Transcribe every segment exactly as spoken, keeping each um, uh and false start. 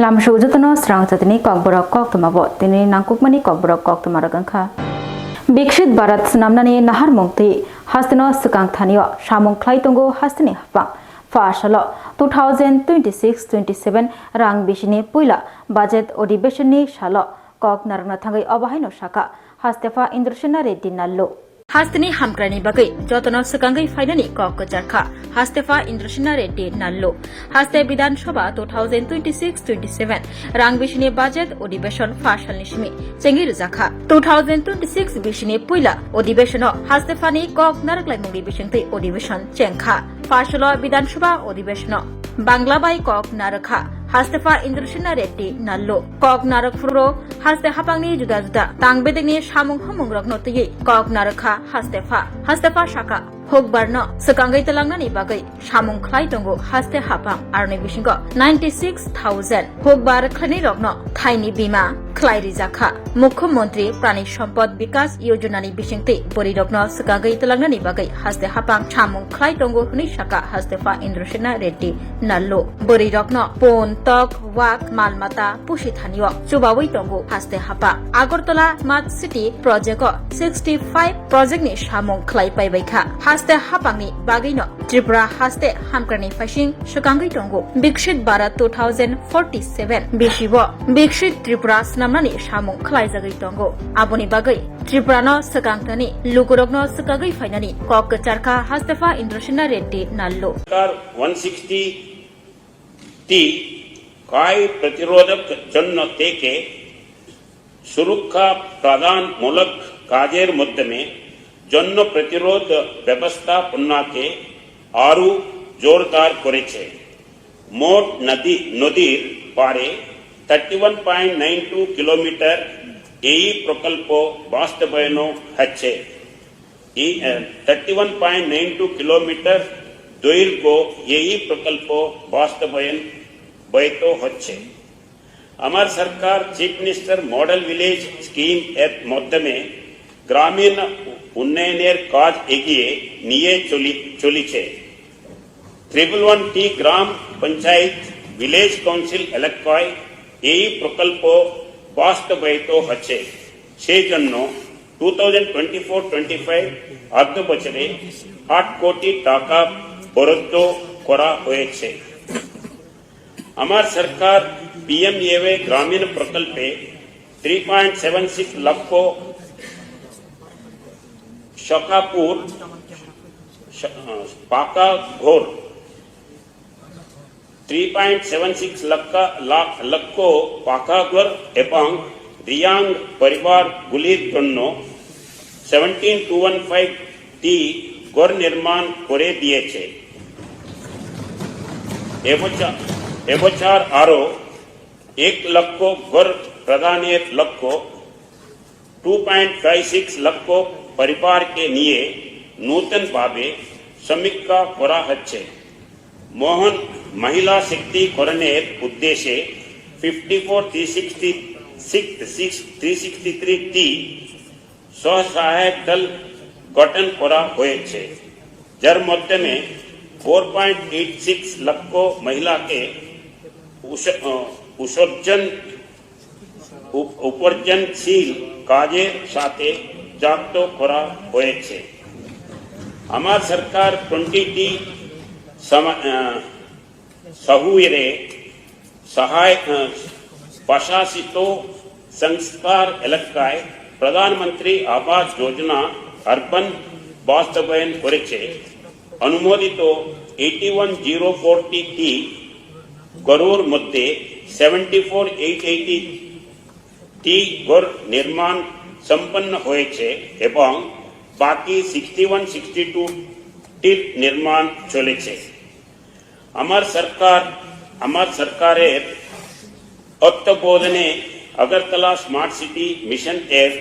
Tamsuk jotono srang jatini kokborok koktwma bo tini nangkukmani kokborok koktwma rok wngkha. Biksit Bharat swnamnani naharmung twi hasteno swkang thanio samung khlai tongo hasteni hapang. Pha salo two thousand twenty-six twenty-seven rang bisini puila budget odhibeshonni salo kok narwkna thangwi obo haino sakha Hastepha Indrasena Reddy Nallu. Hasteni hamkraini bagwi jotono swkangwi phainani kok kwchar kha Hastepha Indrasena Reddy Nallu. Haste Bidhan Sabha two thousand twenty-six twenty-seven rang bisini budget odhibeshon pha salni simi chengwi rwjakha. Two thousand twenty-six bisini puila odhibeshono Hastephani kok narwklaimungni bisingtwi odhibeshon chengkha. Pha salo Bidhan Sabha odhibeshono Bangla bai kok narwkha Hastepha Indrasena Reddy Nallu. Kok narwk phuru haste hapangni juda juda tang bedekni samung humung rokno twiwi kok narwkha Hastepha. Hastepha sakha, hukbar no swkangwi twlangnani bagwi samung khlai tongo haste hapang, aroni bisingo ninety six thousand hukbar khlainai rokno thaini bima khlai rijakha. Mukhyamantri Prani Sampad Bikas Yojana ni bisingtwi bwrwi rokno swkangwi twlangnani bagwi haste hapang samung khlai tongo hwnwi sakha Hastepha Indrasena Reddy Nallu. Bwrwi rokno pon, tok, wak, mal mata pusi thanio chubawi tongo haste hapang. Agartala Smart City project o sixty five project ni samung khlai paibai kha. Haste hapangni bagwino Tripura haste hamkrani phaising swkangwi tongo. Biksit Bharat two thousand forty-seven bisibo Biksit Tripura swnamnani samung khlaijagwi tongo. Aboni bagwi Tripurano swkang thani lukurokno swkagwi phainani kok kwchar kha Hastepha Indrasena Reddy Nallu. सरकार one sixty T काय प्रतिरोधक जन्य तेके सुरक्षा प्रदानमूलक काजेर माध्यमे जन्य प्रतिरोध व्यवस्थापनाके आरु जोरदार करेछे। मोट नदी, नदीर पारे thirty one point nine two kilometer एई प्रकल्प वास्तवायन हच्छे। ই, এ, thirty one point nine two kilometer দৈর্ঘ্য এই প্রকল্প বাস্তবায়ন ব্যয়িত হচ্ছে। আমার সরকার chief minister model village scheme এর মাধ্যমে গ্রামীণ উন্নয়নের কাজ এগিয়ে নিয়ে চলি-, চলেছে। ট্রিপল ওয়ান টি গ্রাম পঞ্চায়েত ভিলেজ কাউন্সিল এলাকায় এই প্রকল্প বাস্তবায়িত হচ্ছে। সেই জন্য two thousand twenty four twenty five অর্থ বছরে আট কোটি টাকা বরাদ্দ করা হয়েছে। আমার সরকার পিএমএওয়াই গ্রামীণ প্রকল্পে থ্রি পয়েন্ট সেভেন সিক্স লক্ষ শকাপুর শ-, পাকা ঘর, থ্রি পয়েন্ট সেভেন সিক্স লক্ষ, লাখ, লক্ষ পাকা ঘর এবং রিয়াং পরিবারগুলির জন্য সেভেন্টিন টু ওয়ান ফাইভ টি ঘর নির্মাণ করে দিয়েছে। এবছর, এবছর আরও এক লক্ষ ঘর প্রদানের লক্ষ্য টু পয়েন্ট ফাইভ সিক্স লক্ষ পরিবারকে নিয়ে নতুনভাবে সমীক্ষা করা হচ্ছে। মোহন মহিলা শক্তিকরণের উদ্দেশ্যে fifty four three sixty six, three sixty three টি স্বসহায়ক দল গঠন করা হয়েছে, যার মাধ্যমে ফোর পয়েন্ট এইট সিক্স লক্ষ মহিলাকে উস-, আহ, উৎসর্জন উপ-, উপার্জনশীল কাজের সাথে যুক্ত করা হয়েছে। আমার সরকার প্রতিটি সমা-, আহ, শহুরে সহায়, আহ, প্রশাসিত সংস্থার এলাকায় প্রধানমন্ত্রী আবাস যোজনা আরবান বাস্তবায়ন করেছে। অনুমোদিত এইটি ওয়ান জিরো ফোর টি টি ঘরোর মধ্যে সেভেন্টি ফোর এইট এইটি টি ঘর নির্মাণ সম্পন্ন হয়েছে এবং বাকি সিক্সটি ওয়ান সিক্সটি টু টির নির্মাণ চলেছে। আমার সরকার, আমার সরকারের তত্ত্বাবধানে আগরতলা স্মার্ট সিটি মিশন এর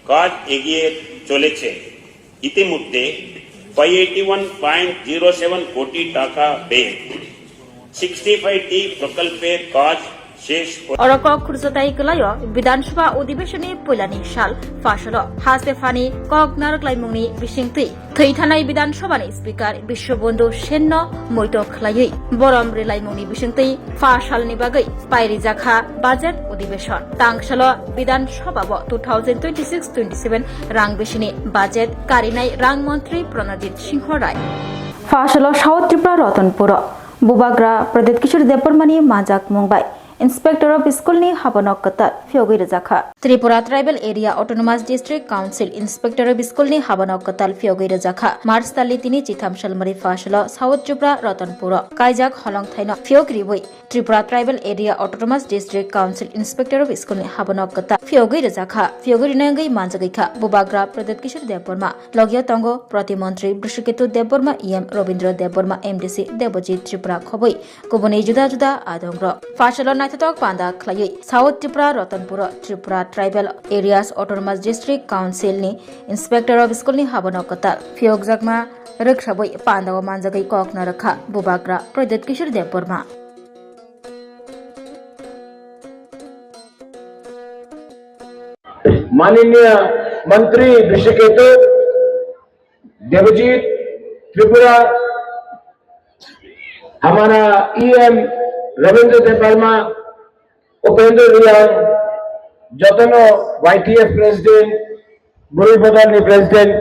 কাজ এগিয়ে চলেছে। ইতিমধ্যে five eighty one point zero seven কোটি টাকা ব্যয়ে সিক্সটি ফাইভ টি প্রকল্পের কাজ Oro kok khurjatai kwlaio Bidhan Sabha Odhibeshonni puilani sal Phaisalo Haste Phani kok narwk laimungni bisingtwi thwi thanai Bidhan Sabhani Speaker Biswabandhu Senno muitok khlaiwi borom rwlaimungni bisingtwi pha salni bagwi pairijakha budget odhibeshon. Tangsalo Bidhan Sabhao two thousand twenty-six twenty-seven rang bisini budget karinai rang montri Pranajit Singho Rai. Phaisalo South Tripura Ratanpuro Bubagra Pradyut Kishore Debbarmani manjakmung bai Inspector of School ni habanok kwtal phiyogwi rwjakha. Tripura Tribal Area Autonomous District Council Inspector of School ni habanok kwtal phiyogwi rwjakha. March talni tini chitham salmari Phaisalo South Tripura Ratanpuro kaijak holongthaino phiyok riwi Tripura Tribal Area Autonomous District Council Inspector of School ni habanok kwtal phiyogwi rwjakha. Phiyogwi rwnangwi manjagwi kha Bubagra Pradyut Kishore Debbarma. Logio tongo Protimontri Brishaketu Debbarma, E M Rabindra Debbarma, M D C Debojit Tripura khobwi kubuni juda juda adongrok. Phaisalo naithothok panda khlaiwi South Tripura Ratanpuro Tripura Tribal Areas Autonomous District Council ni Inspector of School ni habanok kwtal phiyokjakma rwkhrabwi pandao manjagwi kok narwkha Bubagra Pradyut Kishore Debbarma. माननीय मंत्री ऋषिकेतु, देवजीत त्रिपुरा, हमारा ईएम रविंद्र देवर्मा, उपेंद्र रियांग, जतनो YTF president, बुरुई बदलनी प्रेसिडेंट,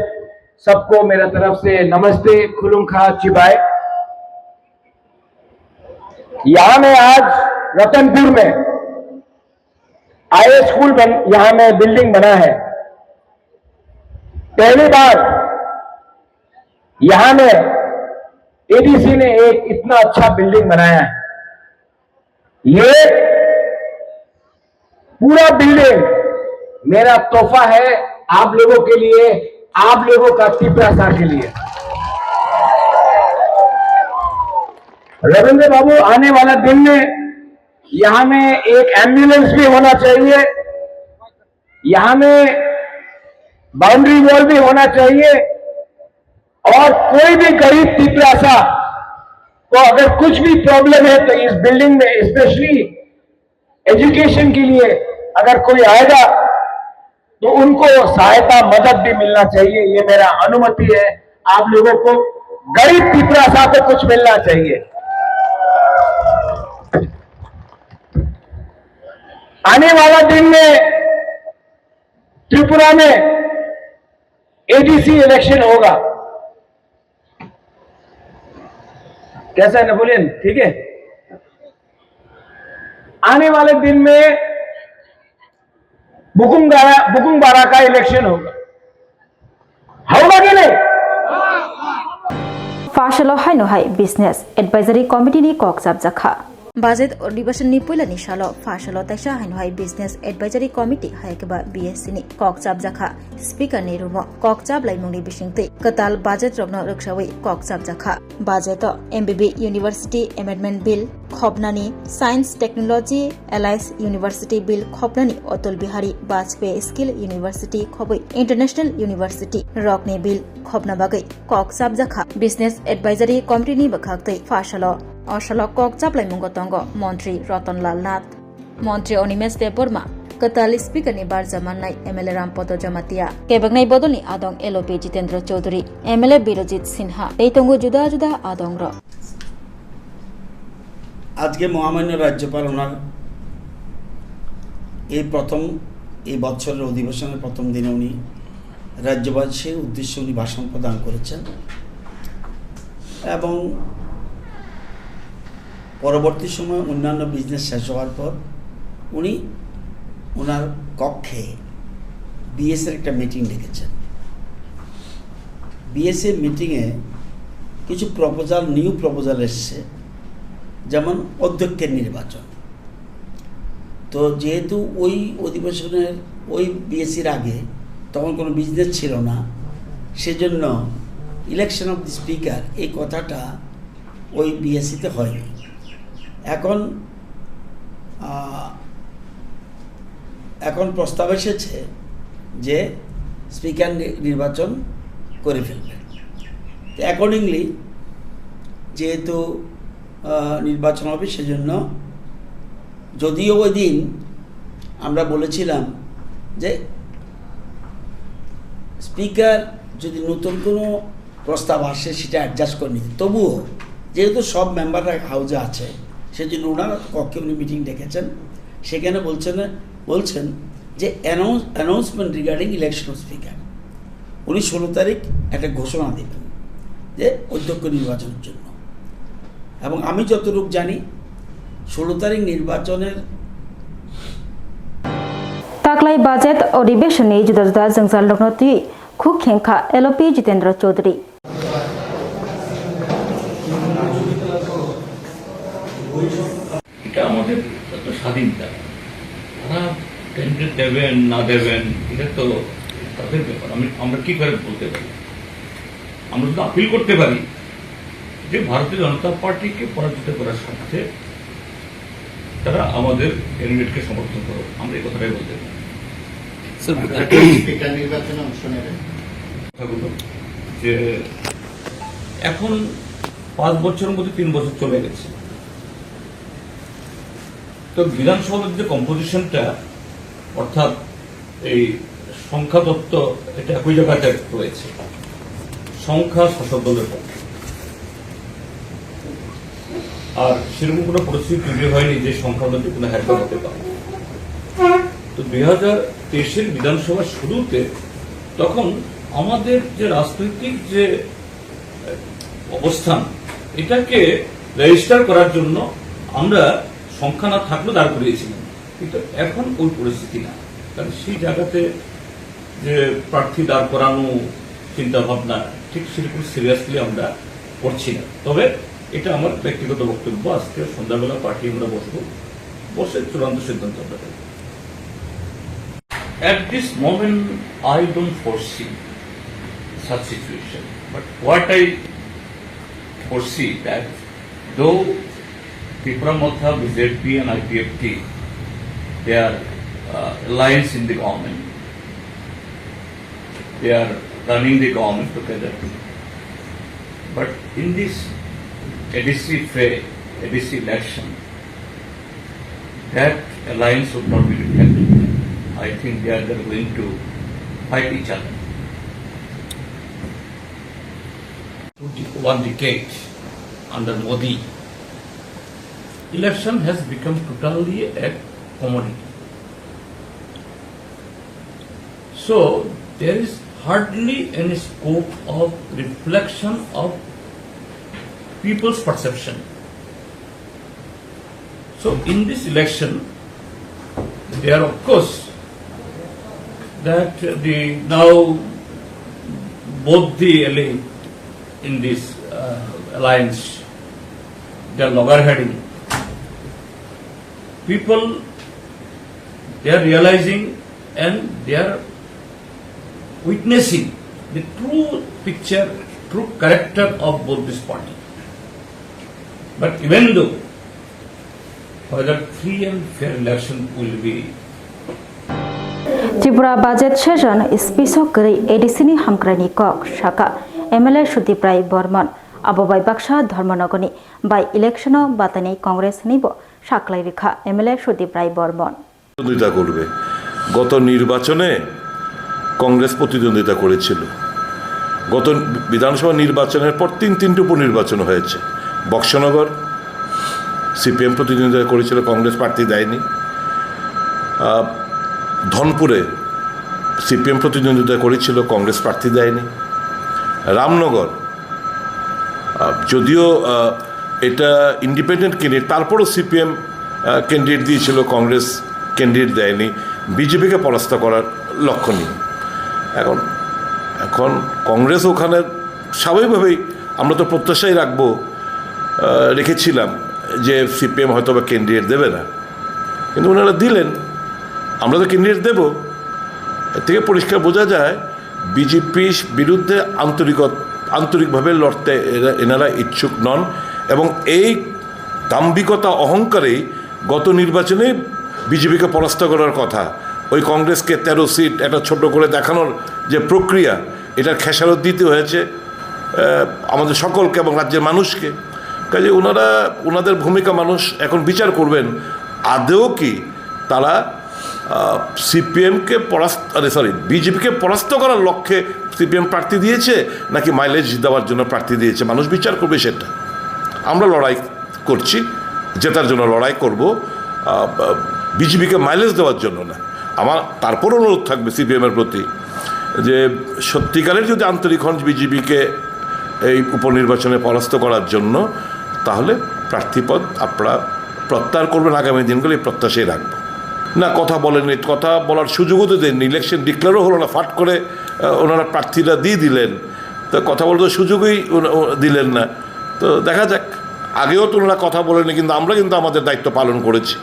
सबको मेरा तरफ से नमस्ते, खुलुमखा, चिबाय। यहाँ में आज रतनपुर में आईएस स्कूल बन, यहाँ में बिल्डिंग बना है। पहली बार यहाँ में एडीसी ने एक इतना अच्छा बिल्डिंग बनाया है। ये पूरा बिल्डिंग मेरा तोहफा है आप लोगों के लिए, आप लोगों का तिपरासा के लिए। रविंद्र बाबू, आने वाला दिन में यहाँ में एक एम्बुलेंस भी होना चाहिए, यहाँ में बाउंड्री वॉल भी होना चाहिए, और कोई भी गरीब तिपरासा को अगर कुछ भी प्रॉब्लम है तो इस बिल्डिंग में, स्पेशली एजुकेशन के लिए अगर कोई आएगा तो उनको सहायता मदद भी मिलना चाहिए। ये मेरा अनुमति है आप लोगों को, गरीब तिपरासा को कुछ मिलना चाहिए। आने वाला दिन में त्रिपुरा में एडीसी इलेक्शन होगा। कैसा है नेपोलियन? ठीक है, आने वाले दिन में बुकुंग बारा, बुकुंग बारा का इलेक्शन होगा, होगा कि नहीं? Phaisalo haino hai Business Advisory Committee ni kok chapjakha. Budget odhibeshon ni puila ni salo Phaisalo taisa haino hai Business Advisory Committee hai khe ba B A C ni kok chapjakha. Speaker ni room o kok chaplaimung ni bisingtwi kwtal budget rokno rwksawi kok chapjakha. Budget o M B B University Amendment Bill khopnani, Science Technology Alliance University Bill khopnani, Atal Bihari Vajpayee Skill University khobwi International University rokni bill khopna bagwi kok chapjakha. Business Advisory Committee ni bwkhaktwi Phaisalo, o salo kok chaplaimungo tongo Montri Ratan Lal Nath, Montri Animesh Debbarma, kwtal Speaker ni barja mannai M L A Rampada Jamatia, kebeknai bodolni adong L O P Jitendra Chaudhary, M L A Birojit Sinha, tei tongo juda juda adongrok. আজকে মহামান্য রাজ্যপাল ওনার এই প্রথম, এই বছরের অধিবেশনের প্রথম দিনে উনি রাজ্যবাসীর উদ্দেশ্যে উনি ভাষণ প্রদান করেছেন এবং পরবর্তী সময় অন্যান্য বিজনেস শেষ হওয়ার পর উনি ওনার কক্ষে বিএসএর একটা মিটিং ডেকেছেন। বিএসএ মিটিংয়ে কিছু প্রপোজাল, নিউ প্রপোজাল এসছে, যেমন অধ্যক্ষের নির্বাচন। তো যেহেতু ওই অধিবেশনের, ওই বিএসসির আগে তখন কোনো বিজনেস ছিল না, সেজন্য ইলেকশন অফ দি স্পিকার এই কথাটা ওই বিএসসিতে হয়নি। এখন, আহ, এখন প্রস্তাব এসেছে যে স্পিকার নি-, নির্বাচন করে ফেলবে। তো অ্যাকর্ডিংলি যেহেতু, আহ, নির্বাচন হবে, সেজন্য যদিও ওই দিন আমরা বলেছিলাম যে স্পিকার যদি নতুন কোনো প্রস্তাব আসে সেটা অ্যাডজাস্ট করে নিতে, তবুও যেহেতু সব মেম্বাররা হাউজে আছে, সেজন্য ওনার কক্ষে উনি মিটিং ডেকেছেন। সেখানে বলছেন, বলছেন যে announce announcement regarding election of speaker, উনি ষোলো তারিখ একটা ঘোষণা দেবেন যে অধ্যক্ষ নির্বাচনের জন্য। এবং আমি যতটুকু জানি, ষোলো তারিখ নির্বাচনের Taklai budget adhibeshonni juda juda jwngjalrokno twi khuk khengkha L O P Jitendra Chaudhary. এটা আমাদের একটা স্বাধীনতা। তারা ক্যান্ডিডেট দেবেন না দেবেন, এটা তো তাদের ব্যাপার। আমি, আমরা কি করে বলতে পারি? আমরা শুধু আপিল করতে পারি যে ভারতীয় জনতা পার্টিকে পরাজিত করার স্বার্থে তারা আমাদের ক্যান্ডিডেটকে সমর্থন করো, আমরা এই কথাটাই বলতে পারি। স্যার, স্পিকার নির্বাচনে অংশ নেবেন। কথাগুলো যে এখন পাঁচ বছরের মধ্যে তিন বছর চলে গেছে, তো বিধানসভার যে কম্পোজিশনটা, অর্থাৎ এই সংখ্যাতত্ত্ব, এটা একই জায়গাতে রয়েছে, সংখ্যা শাসক দলের পক্ষে। আর সেরকম কোনো পরিস্থিতি তৈরি হয়নি যে সংখ্যার মধ্যে কোনো হেরফের হতে পারে। তো দুই হাজার তেইশের বিধানসভার শুরুতে তখন আমাদের যে রাজনৈতিক যে অবস্থান, এটাকে রেজিস্টার করার জন্য আমরা সংখ্যা না থাকলেও দাঁড় করিয়েছিলাম, কিন্তু এখন ওই পরিস্থিতি না। কারণ সেই জায়গাতে যে প্রার্থী দাঁড় করানো চিন্তা ভাবনা, ঠিক সেরকম সিরিয়াসলি আমরা করছি না। তবে এটা আমার ব্যক্তিগত বক্তব্য। আজকে সন্ধ্যাবেলা পার্টি আমরা বসবো, বসে চূড়ান্ত সিদ্ধান্ত আমরা দেব। At this moment, I don't foresee such situation. But what I foresee that though Tipra Motha, B J P and I P F T, they are uh, alliance in the government, they are running the government together. But in this A D C fair, A D C election, that alliance would not be reflected. I think they are, they are going to fight each other. One decade under Modi, election has become totally a commodity. So there is hardly any scope of reflection of people's perception. So in this election, there of course that the now both the ally in this uh, alliance, they are loggerheading. People, they are realizing and they are witnessing the true picture, true character of both this party. But even though whether free and fair election will be Tripura budget session spisok kwrwi A D C ni hamkraini kok saka M L A Sudip Rai Bormon. Abo bai baksa Dharmanagorni by election o batani Congress hinwi bo saklai rikha M L A Sudip Rai Bormon. প্রতিদ্বন্দ্বিতা করবে। গত নির্বাচনে কংগ্রেস প্রতিদ্বন্দ্বিতা করেছিল। গত বিধানসভা নির্বাচনের পর তিন তিনটে উপনির্বাচন হয়েছে। বক্সনগর সিপিএম প্রতিদ্বন্দ্বিতা করেছিল, কংগ্রেস প্রার্থী দেয়নি। আহ, ধনপুরে সিপিএম প্রতিদ্বন্দ্বিতা করেছিল, কংগ্রেস প্রার্থী দেয়নি। রামনগর, আহ, যদিও, আহ, এটা ইন্ডিপেন্ডেন্ট ক্যান্ডিডেট, তারপরও সিপিএম, আহ, ক্যান্ডিডেট দিয়েছিল, কংগ্রেস ক্যান্ডিডেট দেয়নি, বিজেপিকে পরাস্ত করার লক্ষ্য নিয়ে। এখন, এখন কংগ্রেস ওখানে স্বাভাবিকভাবেই আমরা তো প্রত্যাশাই রাখবো, আহ, রেখেছিলাম যে সিপিএম হয়তো বা ক্যান্ডিডেট দেবে না, কিন্তু ওনারা দিলেন, আমরা তো ক্যান্ডিডেট দেব। এর থেকে পরিষ্কার বোঝা যায় বিজেপির বিরুদ্ধে আন্তরিকত-, আন্তরিকভাবে লড়তে এরা, এনারা ইচ্ছুক নন এবং এই দাম্ভিকতা, অহংকারেই গত নির্বাচনে বিজেপিকে পরাস্ত করার কথা। ওই কংগ্রেসকে তেরো সিট একটা ছোট করে দেখানোর যে প্রক্রিয়া, এটার খেসারত দিতে হয়েছে, আহ, আমাদের সকলকে এবং রাজ্যের মানুষকে। কাজে ওনারা, ওনাদের ভূমিকা মানুষ এখন বিচার করবেন। আদৌ কি তারা সিপিএমকে পরাস্ত, আরে, সরি, বিজেপিকে পরাস্ত করার লক্ষ্যে সিপিএম প্রার্থী দিয়েছে, নাকি মাইলেজ দেওয়ার জন্য প্রার্থী দিয়েছে? মানুষ বিচার করবে সেটা। আমরা লড়াই করছি, জেতার জন্য লড়াই করব, বিজেপিকে মাইলেজ দেওয়ার জন্য না। আমার তারপর অনুরোধ থাকবে সিপিএমের প্রতি, যে সত্যিকারের যদি আন্তরিক হন বিজেপিকে এই উপনির্বাচনে পরাস্ত করার জন্য, তাহলে প্রার্থীপদ আপনারা প্রত্যাহার করবেন আগামী দিনগুলো, এই প্রত্যাশাই রাখবো। না, কথা বলেননি, কথা বলার সুযোগও তো দেননি, ইলেকশন ডিক্লেয়ারও হলো না, ফাট করে আহ, ওনারা প্রার্থীরা দিয়ে দিলেন। তো কথা বলতে সুযোগই ওনা-, ও-, দিলেন না। তো দেখা যাক, আগেও তো ওনারা কথা বলেননি, কিন্তু আমরা কিন্তু আমাদের দায়িত্ব পালন করেছি।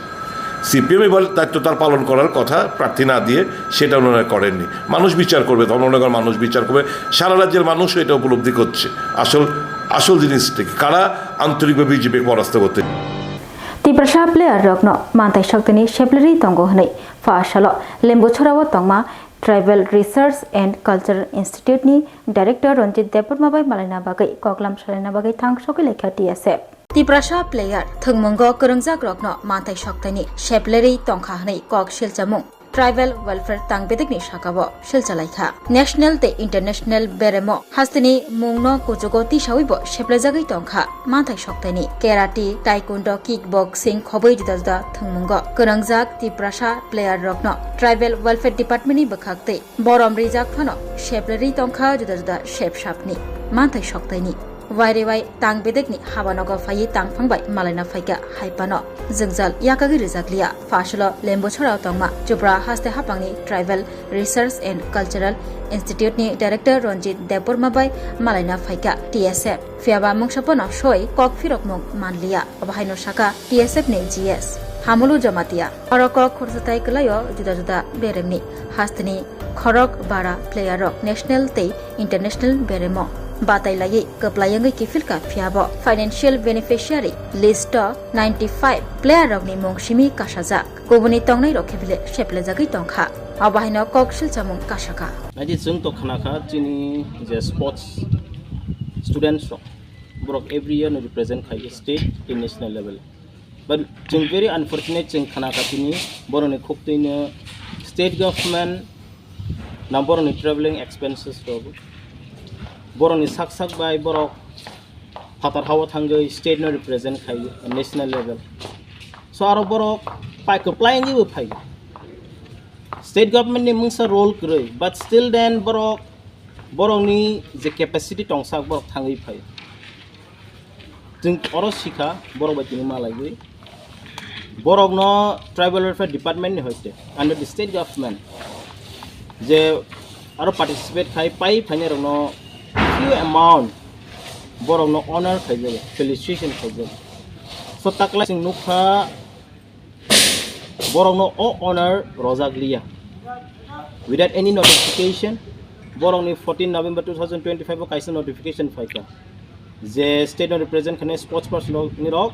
সিপিএম এবার দায়িত্ব তার পালন করার কথা, প্রার্থী না দিয়ে সেটা ওনারা করেননি। মানুষ বিচার করবে, ধর্মনগর মানুষ বিচার করবে, সারা রাজ্যের মানুষও এটা উপলব্ধি করছে আসল, আসল জিনিসটা কি, কারা আন্তরিকভাবে বিজেপি পরাস্ত করতে। Tiprasa player rokno mantai sokteni seplari tongo hwnwi pha salo Lembuchorao tongma Tribal Research and Cultural Institute ni Director Ranjit Debbarma bai malaina bagwi koklam salaina bagwi thang sogwi laikha T S F. Tiprasa player thwngmungo kwrwngjak rokno mantai soktaini seplerwi tongkha hwnwi kok silchamung Tribal Welfare tang bedekni sakao silchalaikha. National tei international beremo hasteni mungno kuchugo tisawibo seplejagwi tongkha. Manthai soktaini karate, taekwondo, kickboxing khobwi juda juda thwngmungo kwrwngjak Tiprasa player rokno Tribal Welfare Department ni bwkhak tei borom rijak phano seplerwi tongkha juda juda sepsapni. Manthai soktaini wairewai tang bedekni habanogo phaiwi tangphang bai malaina phaikha hai phano jwngjal yakagwi rijakliya. Phasalo Lembuchorao tongma Tripura haste haphangni Tribal Research and Cultural Institute ni Director Ranjit Debbarma bai malaina phaikha T S F. Phiyaba mungsa phano soi kok phirokmung manliya. Obo haino sakha T S F ni G S. Hamulu Jamatia. Oro kok khursatai kwlaio juda juda beremni hasteni khorok bara player rok national tei international beremo batai laiwi kwplai wngwi kiphilkha, phiyabo financial beneficiary list o ninety five player rokni mung simi kasajak, kubuni tongnai rok khe bile seplejagwi tongkha. Obo haino kok silchamung kasakha. Naidi chwng to khnakha chini je sports students rok, borok every year no represent khai state tei national level. But chwng very unfortunate, chwng khana kha tini borokni khuktwino state government na borokni traveling expenses rok, borokni sak sak bai borok phatar hao thangwi state no represent khai national level. So aro borok pai kwplai wngwi bo phai. State government ni mungsa role kwrwi, but still then borok, borokni je capacity tongsak borok thangwi phai. Chwng oro sikha, borok bai tini malaiwi. Borokno Tribal Welfare Department ni hoite, under the state government, je aro participate khai pai phainai rokno few amount borokno honor khaijago, felicitation khaijago. So taklai chwng nukha, borokno o honor rojak liya. Without any notification, borokni fourteen November two thousand twenty-five o kaisa notification phaikha je state no represent khainai sports person rok ni rok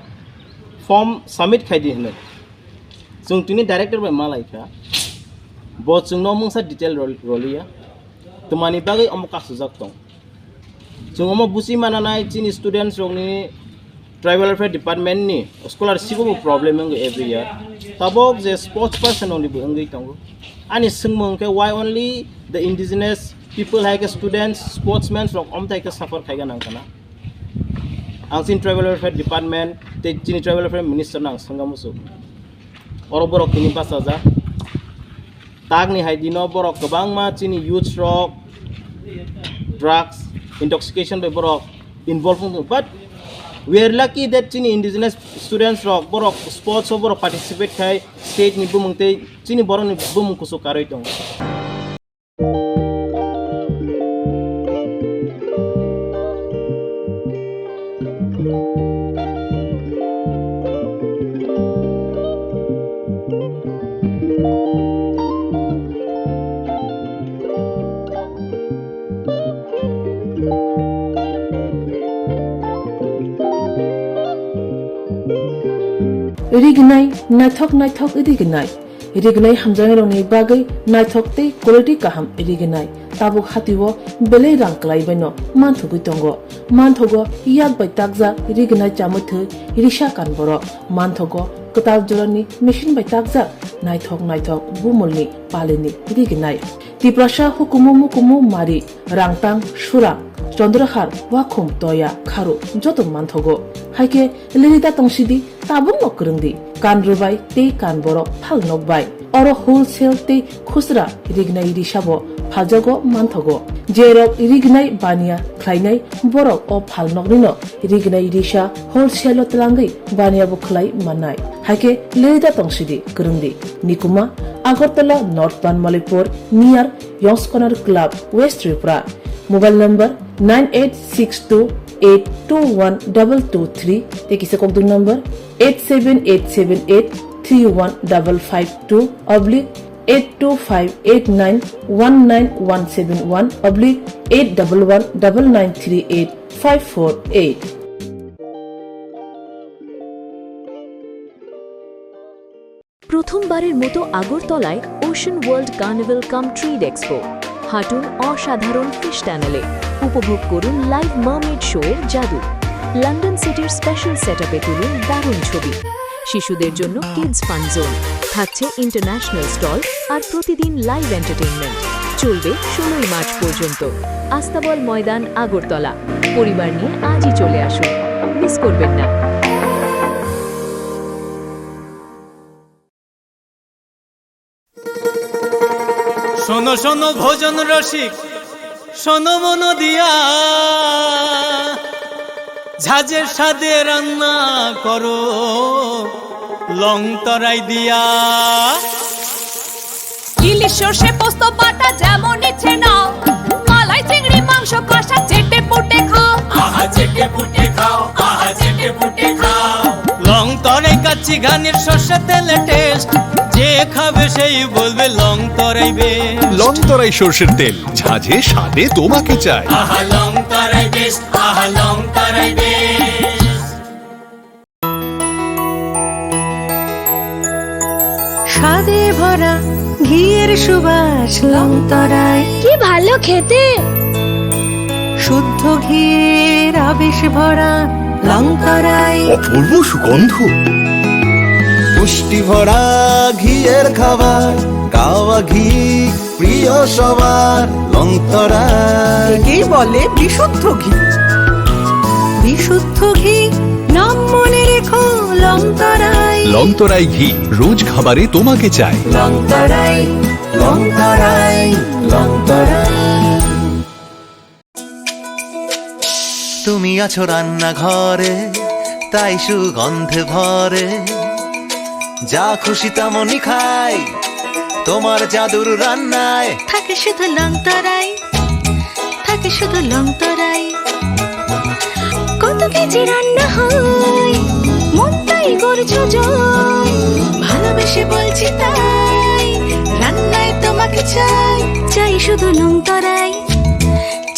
form submit khai di hinwi. Chwng tini director bai malaikha, bo chwngno mungsa detail rol-, roliya, twmani bagwi omo kasujak tong. Chwng omo buchi mananai chini students rokni Tribal Welfare Department ni scholarship bo problem wngwi every year. Tabok je sports person rokni bo wngwi tongo. Ani swngmung khe, why only the indigenous people hai khe students, sportsmen rok omthai khe suffer khaiga nang kana? Ang chini Tribal Welfare Department tei chini Tribal Welfare Minister no ang swngna muchung. Oro borok tini bachajak. Takni hai dino borok kwbangma chini youths rok drugs, intoxication bai borok involve wng tongo. But we are lucky that chini indigenous students rok borok sports o borok participate khai state ni bumung tei chini borok ni bumung kuchuk karwi tongo. Rignai, naithok naithok rignai. Rignai hamjaknairokni bagwi naithok tei quality kaham rignai. Tabuk hatio belai rang kwlaibaino manthogwi tongo. Manthogo yak bai takjak rignai chamwi thwi risa kan borok. Manthogo Kwtal jorani machine bai takjak naithok naithok bumulni palini rignai. Tiprasa hukumu mukumu mari, Rangtang, Surang, Chandrahar, Wakhum, Toya, Kharu joto manthogo. Haikhe lirida tongsidi, tabukno kwrwngdi, kan rwbai tei kan borok phal nokbai. Oro wholesale tei khusra rignai risabo phaljago manthogo. Jerok rignai baniya khlainai borok o phalnoknino rignai risa wholesale-o twlangwi baniyabo khlai mannai. Haikhe lirida tongsidi kwrwngdi. Nikuma, Agartala North Banmalipur, near Yong's Corner Club, West Tripura. Mobile number nine eight six two eight two one double two three tei kisa kokdwng number eight seven eight seven eight three one double five two oblique eight two five eight nine one nine one seven one oblique eight double one double nine three eight five four eight. প্রথমবারের মতো আগরতলায় ocean world carnival কাম trade expo. হাঁটুন অসাধারণ ফিশ টানেলে, উপভোগ করুন live mermaid show এর জাদু। লন্ডন সিটির স্পেশাল সেটআপে তুলুন দারুণ ছবি। শিশুদের জন্য কিডস ফান জোন, থাকছে ইন্টারন্যাশনাল স্টল আর প্রতিদিন লাইভ এন্টারটেইনমেন্ট। চলবে ষোলোই মার্চ পর্যন্ত। আস্তাবল ময়দান, আগরতলা। পরিবার নিয়ে আজই চলে আসুন, মিস করবেন না। শোনো শোনো ভোজন রসিক, শোনো মন দিয়া, ঝাঁঝের স্বাদে রান্না করো লং তরাই দিয়া। ইলিশ সর্ষে পোস্ত বাটা যেমন ইচ্ছে নাও, মালাই চিংড়ি মাংস কষা চেটে পুটে খাও। আহা চেটে পুটে খাও, আহা চেটে পুটে খাও। লং তরাই কাচ্চি ঘানির সর্ষে তেলে টেস্ট, যে খাবে সেই বলবে লং তরাই বেস্ট। লং তরাই সর্ষের তেল, ঝাঁঝে স্বাদে তোমাকে চাই। আহা লং তরাই বেস্ট, আহা লং তরাই বেস্ট। স্বাদে ভরা ঘিয়ের সুবাস লং তরাই। কি ভালো খেতে! শুদ্ধ ঘিয়ের আবেশ ভরা লং তরাই। অপূর্ব সুগন্ধ। পুষ্টি ভরা ঘিয়ের খাবার, গাওয়া ঘি প্রিয় সবার লং তরাই। একেই বলে বিশুদ্ধ ঘি। বিশুদ্ধ ঘি, নাম মনে রেখো লং তরাই। লং তরাই ঘি, রোজ খাবারে তোমাকে চাই। লং তরাই, লং তরাই, লং তরাই। তুমি আছো রান্নাঘরে, তাই সুগন্ধে ভরে। যা খুশি তেমনই খাই, তোমার জাদুর রান্নায়। থাকে শুধু লং তরাই, থাকে শুধু লং তরাই। কত কেজি রান্না হয়, মনটাই করছো জয়। ভালোবেসে বলছি তাই, রান্নায় তোমাকে চাই। চাই শুধু লং তরাই,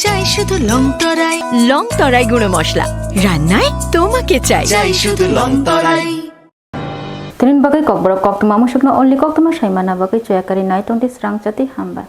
চাই শুধু লং তরাই। লং তরাই গুঁড়ো মশলা, রান্নায় তোমাকে চাই। চাই শুধু লং তরাই। Tini bagwi kokborok koktwma musukno only koktwma saimana bagwi choya kari nai tongdi srang chati hambai.